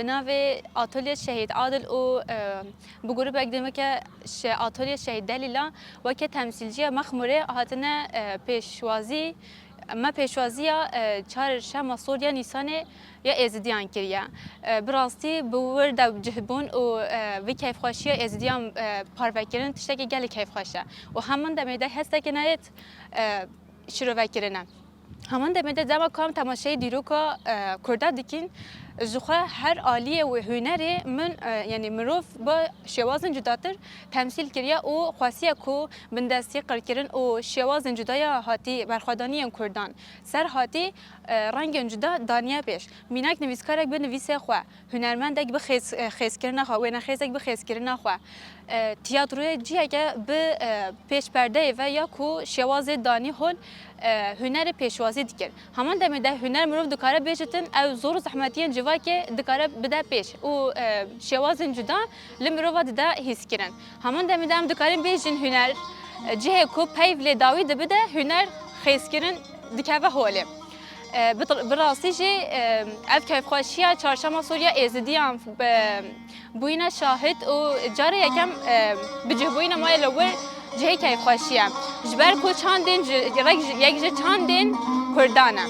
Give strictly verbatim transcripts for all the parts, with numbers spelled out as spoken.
Bi navê Atolye Şehîd Adil û, e, bi grûbek din weke şe-, Atolye Şehîd Delîla weke temsîlciya Mexmûrê hatine, e, pêşwazî, me pêşwaziya, e, çarşema sor ya Nîsanê ya Êzidiyan kiriye. E, bi rastî bi wir de cih bûn û, e, vî keyfxweşiya Êzidiyan, e, parvekirin tiştekî gelek keyfxweş e. Û heman demê de hesteke nayêt, e, şirovekirine. Heman demê de dema ku em temaşeyê dîroka, e, Kurda dikin, ji xwe her aliyê wê hunerê min, e, yanî mirov bi şêwazên cudatir temsîl kiriye û xwestiye ku bindestî qirkirin û şêwazên cuda ya hatî berxwedaniyên Kurdan ser hatî, e, rengên cuda daniye pêş. Mînak nivîskarek bi nivîsê xwe, hunermendek bi xêz-, e, xêzkirina xwe, wênexêzek bi xêzkirina xwe. E, tiyatroyê ciheke bi, e, pêşperdeyê ve ya ku şêwazê danî hol, e, hunerê pêşwazî dikir. Heman demê de huner mirov dikare bêjitin, ew zor û zehmetiyên civakê dikare bide pêş û, e, şêwazên cuda li mirova dide hîskirin. Heman demê de em dikarin bêjin huner, e, cihê ku peyv lê dawî dibide huner xêzkirin dikeve holê. E, bi, bi rastî jî, e, ev keyfxweşiya çarşema sor ya Êzidiyan, e, bûyîne şahid û carê yekem, e, bicihbûyîna me yê li wir cihê keyfxweşî ye. Ji ber ku çandên ji, rek ji, yek ji çandên Kurdan e.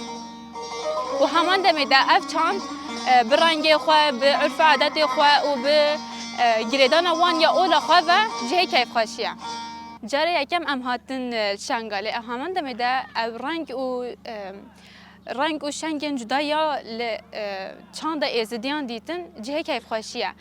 Û heman demê de ev çand, e, bi rengê xwe, bi urf û adetê xwe û bi, e, girêdana wan ya ola xwe ve cihê keyfxweşî ye. Carê yekem em hatin, e, Şengalê. Heman demê de ev reng û, e, reng û şengên cuda ya li, e, çanda Êzidiyan dîtin cihê keyfxweşî ye.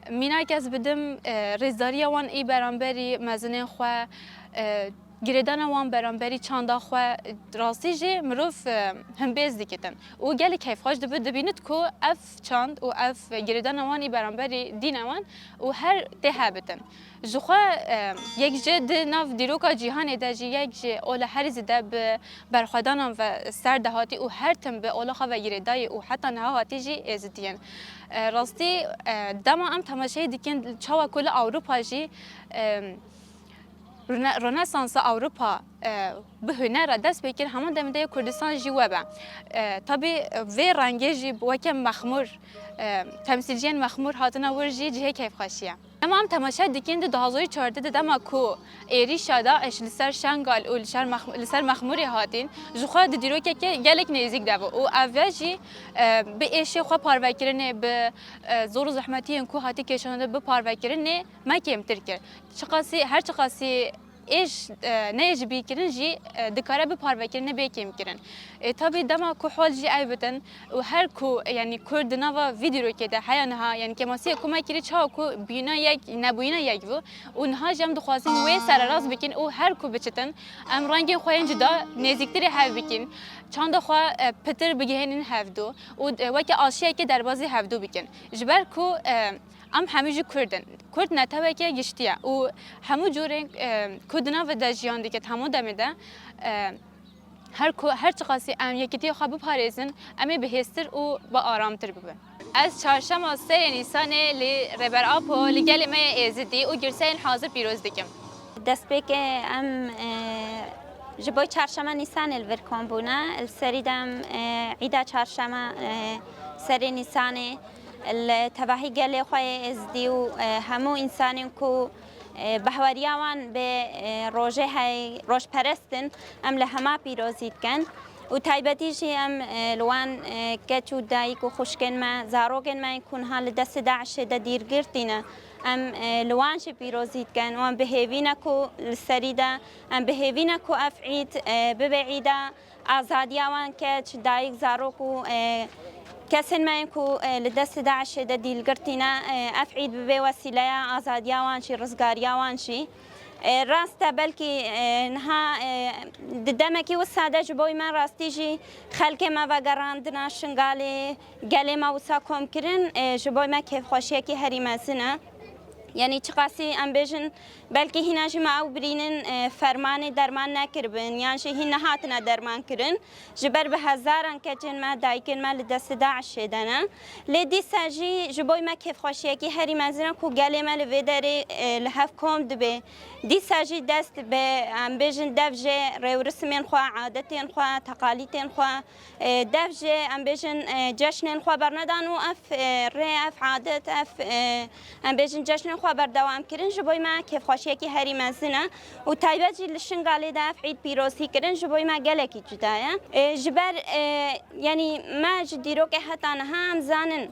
Mînak ez bidim, e, rêzdariya wan ê beramberî mezinên xwe, e, girêdana wan beramberî çanda xwe, rastî jî mirov, e, himbêz dikitin. Û gelek keyfxweş dibi, dibînit ku ev çand û ev girêdana wan ê beramberî dîna wan û her tê hebitin. Ji xwe, e, yek ji di nav dîroka cîhanê de jî yek ji ola herî zêde bi berxwedanan ve ser de hatî û her tim bi ola xwe ve girêdayî û heta niha hatî jî Êzidî ye. E, rastî, e, dema em temaşeyê dikin çawa ku li Ewropa jî, e, Rone-, Ronesansa Ewropa, e, bi huner re dest pê kir, heman demê de yê Kurdistan jî we be. E, tabî, e, vê rengê jî weke mexmûr, e, temsîlciyên mexmûr hatina wir jî cihê keyfxweşî ye. Dema em temaşe dikin di du hazar û çardeh de dema ku êrîşa DAIŞ li ser Şengal û li ser Mex-, li ser Mexmûrê hatin, ji xwe di dîrokeke gelek nêzîk de bû û ev jî, e, bi êşê xwe parvekirinê, bi, e, zor û zehmetiyên ku hatî kêşanandin bi parvekirinê me kêmtir kir. Çiqasî, her çiqasî êş, e, neyê ji bîr kirin jî, e, dikare bi parvekirinê bê kêmkirin. E, tabî dema ku hol jî ev bitin û her ku, e, yanî Kurd di nava vî dîrokê de heya niha, yanî kêmasiyê ku me kirî çawa ku bûyîna yek, nebûyîna yek bû û niha jî em dixwazin wê sererast bikin û her ku biçitin, em rengên xwe yên cuda nêzîktirê hev bikin, çanda xwe, e, pitir bigihênin hevdû û, e, weke aşiyekê derbazî hevdû bikin. Ji ber ku, e, Em hemû jî Kurd in. Kurd neteweke giştî ye û hemû corên, e, ku di nav de jiyan diket hemû demê de, e, her ku, her çiqasî em yekîtiya xwe biparêzin, em ê bihêztir û bi aramtir bibin. Ez çarşema serê Nîsanê li Rêber Apo, li gelê me yê Êzidî û girseyên hazir pîroz dikim. Destpêkê em, e, ji bo çarşema Nîsanê li vir kom bûne. Li serî de em, e, îda çarşema, e, serê Nîsanê li tevahî gelê xwe yê Êzdî û, e, hemû însanên ku, e, behweriya wan bi, e, rojê hey, rojperest in, em li hema pîrozî dikin. Û taybetî jî em, e, li wan, e, keç û dayik û xwişkên me, zarokên me ku niha li destê DAIŞê de dîrgirtî ne, em, e, li wan jî pîrozî dikin. Wan bi hêvî ne ku li serî de, em bi hêvî ne ku ev îd, e, bibe îda azadiya wan keç, dayik, zarok û, e, kesên me yên ku, e, li destê DAIŞê de dîrgirtî ne, e, ev îd bibe wesîleya azadiya wan jî, rizgariya wan jî. E, rast e, belkî, e, niha, e, di demekî wisa de ji bo me rastî jî xelkê me vegerandina Şingalê, gelê me wisa kom kirin, e, ji bo me kêfxweşiyekî herî mezin e. Yanî çiqasî em bêjin, belkî hîna jî me ew birînin, e, fermanê derman nekiribin, yan jî hîn nehatine derman kirin. Ji ber bi hezaran keçên me, dayikên me li destê DAIŞê de ne. Lê dîsa jî ji bo me kêfxweşiyekî herî mezin e ku gelê me li vê derê, e, li hev kom dibe. Dîsa jî dest bi, em bêjin, dev jê rêwrisimên xwe, adetên xwe, teqalîtên xwe, e, dev jê, em bêjin, e, ceşnên xwe bernedan û ev, e, rê, ev adet, ev, e, em bêjin, ceşnên xwe berdewam kirin, ji bo me kêfxweşiyekî herî mezin e û taybet jî li Şingalê de ev îd pîrozî kirin, ji bo me gelekî cuda ye. E, ji ber, e, yanî me ji dîrokê heta niha em zanin,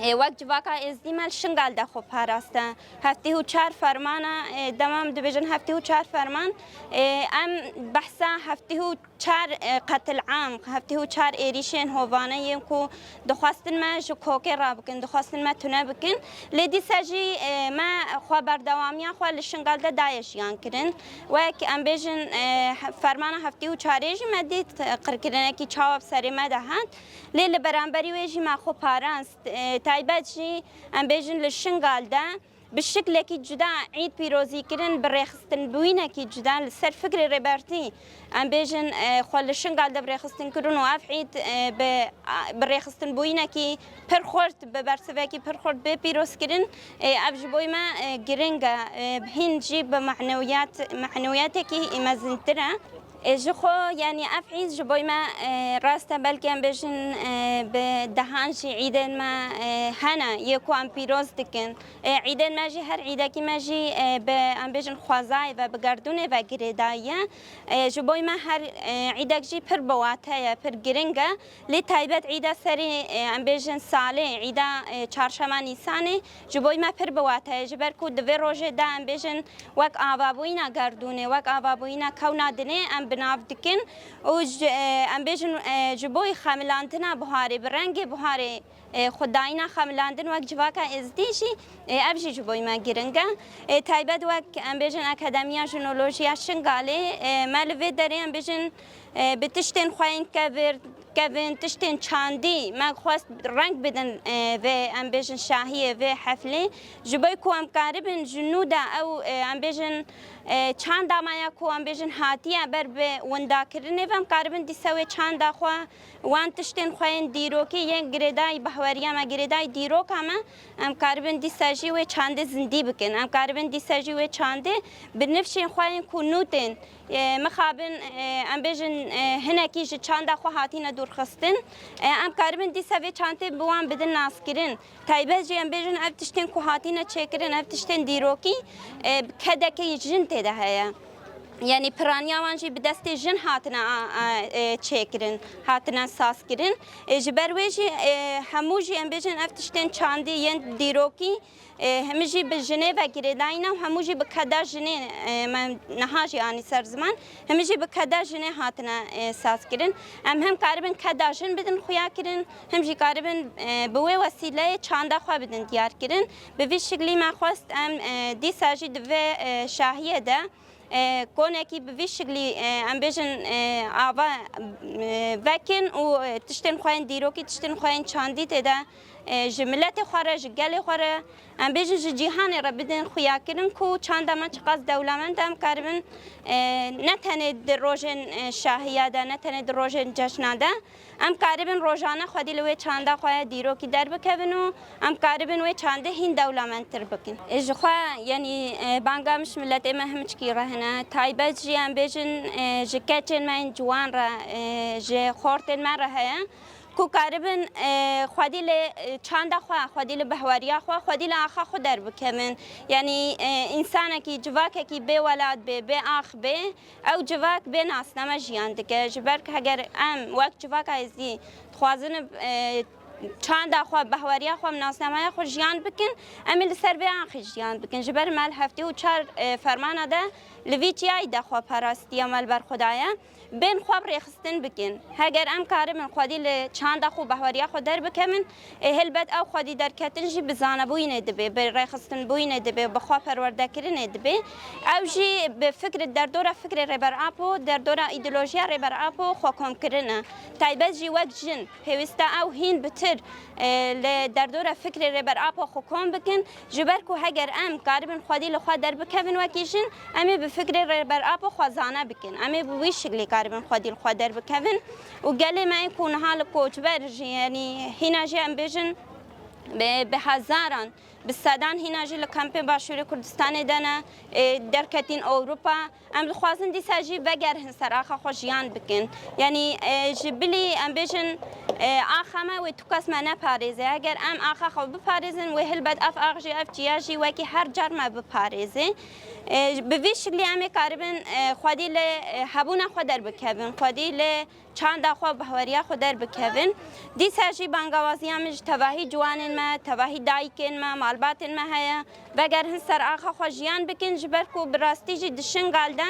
e, wek civaka êzdî me li Şingal de xwe paraste. Heftê û çar fermana, e, dema em dibêjin heftê û çar ferman, e, em behsa heftê û çar, e, qetil am, heftê û çar êrîşên hovane yên ku dixwestin me ji kokê rabikin, dixwestin me tune bikin. Lê dîsa jî, e, me xwe berdewamiya xwe li Şingal de daye jiyan kirin. Wek em bêjin, e, he-, fermana heftê û çarê jî me dît, e, qirkirinekî çawa bi serê me de hat. Lê li beramberî wê jî me xwe parast. E, taybet jî em bêjin li Şingal de bi şiklekî cuda îd pîrozî kirin, bi rêxistinbûyînekî cuda li ser fikrê Rêbertî, em bêjin, e, xwe li Şingal de bi rêxistin kirin û ev îd, e, bi, a, bi rêxistinbûyînekî pir xurt, bi bersivekî pir xurt bê pîroz kirin. E, ev ji bo me, e, giring e, e, hîn jî bi manewiyat, manewiyatekî mezintir e. E, ji xwe, yanî ev îd ji bo me, e, rast e, belkî em bêjin, e, bi dehan jî îdên me, e, hene, yê ku em pîroz dikin. E, îdên me jî, her îdekî me jî, e, bi, em bêjin, xwezayê ve, bi gerdûnê ve girêdayî ye. E, ji bo me her, e, îdek jî pir bi wate ye, pir giring e. Lê taybet îda serê, e, em bêjin, salê, îda, e, çarşema Nîsanê, ji bo me pir bi wate ye, ji ber ku di vê rojê de, em bêjin, wek avabûyîna gerdûnê, wek avabûyîna kewna dinê em bi nav dikin û ji, e, em bêjin, e, ji bo xemilandina buharê, bi rengê buharê, e, xwedayîna xemilandin wek civaka êzdî jî, e, ev jî ji bo me giring e. E, taybet wek, em bêjin, Akademiya Jinolojiya Şingalê, e, me li vê derê, em bêjin, e, bi tiştên xwe yên kevir, kevin, tiştên çandî me xwest reng bidin, e, vê, em bêjin, şahiyê vê heflê, ji bo ku em karibin ji nû de ew, e, em bêjin, e, çanda me ya ku, em bêjin, hatiye ber bi windakirinê ve, em karibin dîsa wê çanda xwe, wan tiştên xwe yên dîrokî yên girêdayî behweriya me, girêdayî dîroka me, em karibin dîsa jî wê çandê zindî bikin. Em karibin dîsa jî wê çandê bi nifşên xwe yên ku nû tên, e, mixabin, e, em bêjin, e, hinekî ji çanda xwe hatine dûrxistin. E, em karibin dîsa vê çantê bi wan bidin naskirin. Taybet jî em bêjin ev tiştên ku hatine çêkirin, ev tiştên dîrokî, e, kedekê jin tê de heye. Yanî piraniya wan jî bi destê jin hatine a, a, e, çêkirin, hatine sazkirin. E, ji ber wê jî, e, hemû jî em bêjin ev tiştên çandî yên dîrokî, e, hemî jî bi jinê ve girêdayî ne û hemû jî bi keda jinê, e, me niha jî anî ser ziman, hemî jî bi keda jinê hatine, e, sazkirin. Em hem karibin keda jin bidin xuyakirin, hem jî karibin, e, bi wê wesîleyê çanda xwe bidin diyarkirin. Bi vî şiklî me xwest em, e, dîsa jî di vê, e, şahiyê de, e, konekî bi vî şiklî, e, em bêjin, e, ava, e, vekin û, e, tiştên xwe yên dîrokî, tiştên xwe yên çandî tê de, e, ji miletê xwe re, ji gelê xwe re, em bêjin ji cîhanê re bidin xuyakirin ku çanda me çiqas dewlemend e, em karibin, e, ne tenê di rojên, e, şahiya de, ne tenê di rojên cejna de, em karibin rojane xwedî li wê çanda xwe ya dîrokî derbikevin û em karibin wê çandê hîn dewlemendtir bikin. E, ji xwe, yanî, e, banga min ji miletê me himçikî re hene. Taybet jî em bêjin, e, ji keçên me yên ciwan re, e, ji xortên me re heye ku karibin, e, xwedî li, e, çanda xwe, xwedî li behweriya xwe, xwedî li axa xwe derbikevin. Yanî, e, însanekî, civakekî bê welat bê, bê ax bê, ew civak bê nasname jiyan dike. Ji ber ku heger em wek civaka êzdî dixwazin, e, çanda xwe, behweriya xwe, bi nasnameya xwe jiyan bikin, em ê li ser vê axê jiyan bikin. Ji ber me li heftê û çar, e, fermana de li vî çiyayî de xwe parastiye me li ber xwe daye. Bên xwe bi rêxistin bikin. Heger em karibin xwedî li çanda xwe, behweriya xwe derbikevin, ê, helbet ew xwedî derketin jî bi zanebûyînê dibe, bi rêxistinbûyînê dibe, bi xwe perwerdekirinê dibe. Ew jî bi fikr, derdora fikrê Rêber Apo, derdora îdeolojiya Rêber Apo xwekomkirin e. Taybet jî wek jin pêwîst e ew hîn bi tu e, li derdora fikrê Rêber Apo xwe kom bikin, ji ber ku heger em karibin xwedî li xwe derbikevin wekî jin, em ê bi fikrê Rêber Apo xwezane bikin, em ê bi wî şiklî karibin xwedî li xwe derbikevin. Û gelê me ên ku niha li koçber jî, yanî hîna jî em bêjin bi, bi hezaran, bi sedan hîna jî li kampên Başûrê Kurdistanê de ne, e, derketîn Ewropa. Em dixwazin dîsa jî vegerin ser axa xwe jiyan bikin. Yanî, e, ji bilî em bêjin, e, axa me wê tu kes me neparêze. Eger em axa xwe biparêzin, wê hilbet ev ax jî, ev çiya jî wekî her car me biparêze. E, bi vî şiklî em ê karibin, e, xwedî li, e, hebûna xwe derbikevin, xwedî li çanda xwe, bahweriya xwe derbikevin. Dîsa jî bangawaziya min ji tevahî ciwanên me, tevahî dayikên me, malbatên me heye. Vegerin ser axa xwe jiyan bikin, ji ber ku bi rastî jî di Şingal de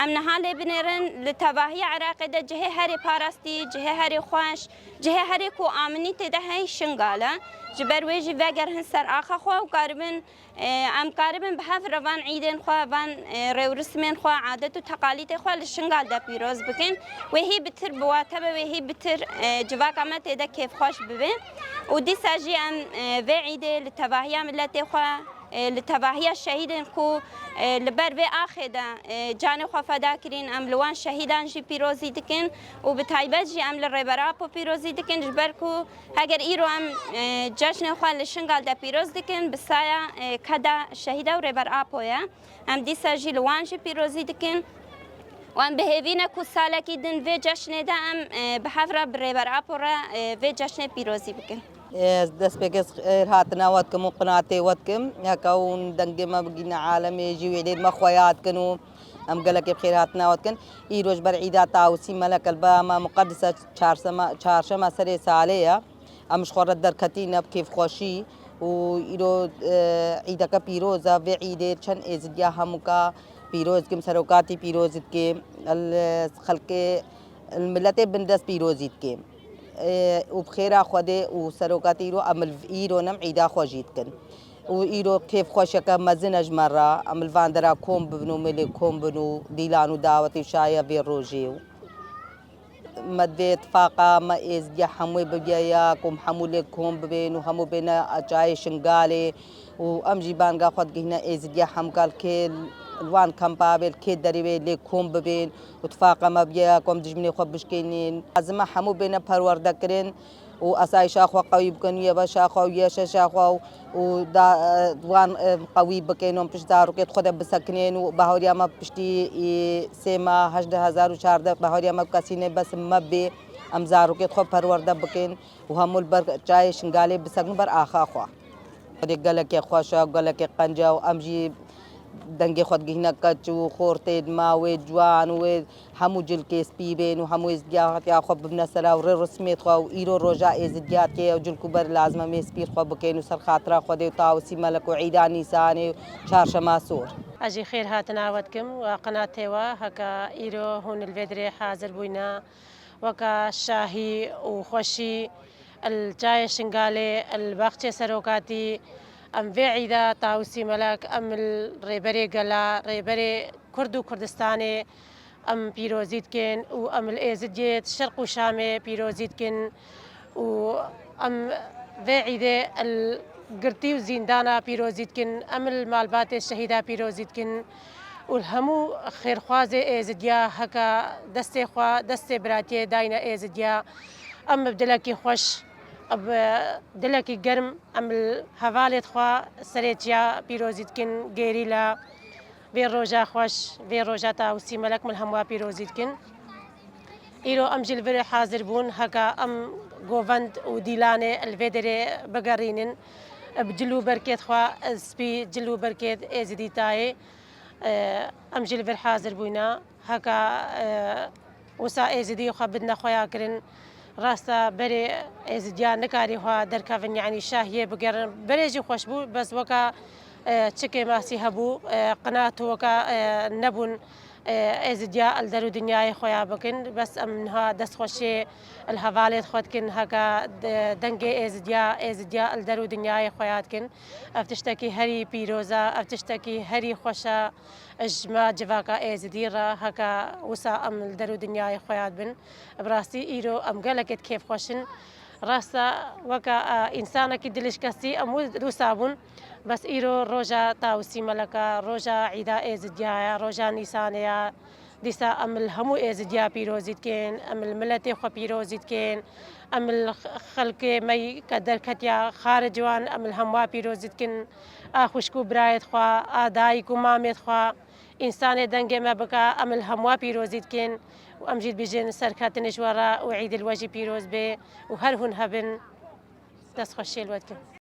em niha lê binêrin, li tevahiya Iraqê de cihê herê parastî, cihê herê xweş, cihê herê ku aminî tê de hey Şingal e. Ji ber wê jî vegerin ser axa xwe û karibin, e, em karibin bi hev re van îdên xwe, van, e, rêwrisimên xwe, adet û teqalîtê xwe li Şingal de pîroz bikin. Wê hî bitir bi wate be, wê hî bitir, e, civaka me tê de kêfxweş bibe. Û dîsa jî em, e, vê îdê li tevahiya miletê xwe, e, li tevahiya şehîdên ku, e, li ber vê axê de, e, canê xwe feda kirîn, em li wan şehîdan jî pîrozî dikin û bi taybet jî em li Rêber Apo pîrozî dikin, ji ber ku heger îro em, e, cejnê xwe li Şingal de pîroz dikin, bi saya, e, keda şehîda û Rêber Apo ye. Em dîsa jî li wan jî pîrozî dikin. Wan bi hêvî ne ku salekî din vê ceşnê de em, e, bi hev re bi Rêber Apo re, e, vê ceşnê pîrozî bikin. Ez destpêkê xêr hatina we dikim û qinatê we dikim. Heke hûn dengê me bigihîne alemê jî wê dêr me xweya dikin û em gelekê bi xêr hatina we dikin. Îro ji ber Îda Tawusî Melek el ba me muqedisa çarşema, çarşema serê salê ye. Em ji xwe re derketîne bi kêfxweşî û îro, e, îdeke pîroz e. Vê îdê çend êzidiya hemûka pîroz dikim, serokatî pîroz dikim, el, e, xelkê, el miletê bindest pîrozî dikim. E, û bi xêra Xwedê û serokatî îro em li îro nem îda xwe jî dikin. Û îro kêfxweşeke mezin e ji me re, em li van dera kom bibin û mêlê kom bin û dîlan û dawetê û şahiya vê rojê û Me divê tifaqa me êzdiya hemûê bibiya yek û hemû lê kom bibên û hemû bêne çayê Şingalê û em jî banga xwe digihîne êzdiya hemûka li kê li wan kampa bê, li kê derê bê lê kom bibên û tifaqa me bibiya yek û em dijminê xwe bişkênîn. Lazim e hemû bêne perwerdekirin û esayîşa xwe qewî bikin û yebeşa xwe û yeşeşa xwe û û da, e, wan, e, qewî bikin û pişt zarokê xwe de bisekinên û bahoriya me piştî, î, sê mah, hejdeh hezar û çardeh bahoriya me kesî nê bes me bê, em zarokê xwe perwerde bikin û hemû li ber çayê Şingalê bisekin ber axa xwe. Xwedê gelekê xweş e, gelekê qenc e û em jî dengê xwe digihîne keç û xortê di ma wê ciwan û wê Hemû cilkê spî bên û hemû êzdiya hatiya xwe bibine sera û rê rismê xwe û îro roja êzidiya tê ew cilk û ber lazim e em ê spî xwe bikên û ser xatira Xwedê û Tawusî Melek û Îda Nîsanê û Çarşema Sor. Ez jî xêr hatina we dikim we qenatê we heke îro hûn li vê dirê hazir bûyne weke şahî û xweşî. Li Çayê Şingalê, li Baxçê Serokatî, em vê îda Tawusî Melek, em li Rêberê Gela, Rêberê Kurd û Kurdistanê, em pîrozî dikin û em li Êzidiyê Şerq û Şamê pîrozî dikin û em vê îdê li girtî û zîndana pîrozî dikin, em li malbatê şehîda pîrozî dikin û li hemû xêrxwazê Êzidiya heke destê xwe, destê biratiyê dayne Êzidiya. Em bi dilekî xweş, bi dilekî germ em li hevalê xwe serê çiya pîrozî dikin, gêrîla vê roja xweş, vê roja Tawusî Melek min hemûa pîrozî dikin. Îro em jî li vir hazir bûn, heke em govend û dîlanê li vê derê bigerînin, bi cil û berkêt xwe, spî cil û berkêt Êzidî tayê, em jî li vir hazir bûyne. Heka, e, wisa Êzidî xwe bidine xweya kirin. Rasta berê Êzidiya nikarî xwe derkevin, yanî şahiyê bigerin. Berê jî xweş bû, bes weka, e, çikê masî hebû, e, qinat û weka, e, nebûn, e, Êzidiya li der û dinyayê xweya bikin. Bes em niha destxweşiyê li hevalê xwe dikin, heka de-, dengê Êzidiya, Êzidiya li der û dinyayê xweya dikin. Ev tiştekî herî pîroz e, ev tiştekî herî xweş e. Ji me civaka Êzidî re heke wisa em li der û dinyayê xwe ya dibin. Bi rastî îro em gelekê kêfxweş in. Rasta weka, e, însanekî dilişkestî em wisa bûn. Bes îro roja Tawusî Meleka, roja Îda Êzidiya ye, roja Nîsanê ye. Dîsa em li hemû Êzidiya pîrozî dikin, em li miletê xwe pîrozî dikin, em li xelkê me ke derketiya xaric wan, em li hemwa pîrozî dikin. A xwişk û birayêt xwe, a dayik û mamêt xwe, însanê dengê me bike, em li hemwa pîrozî dikin û em jî dibêjin serketinê ji we re û Îdil we jî pîroz bê û her hûn hebin. Dest xweşiyê li we dikim.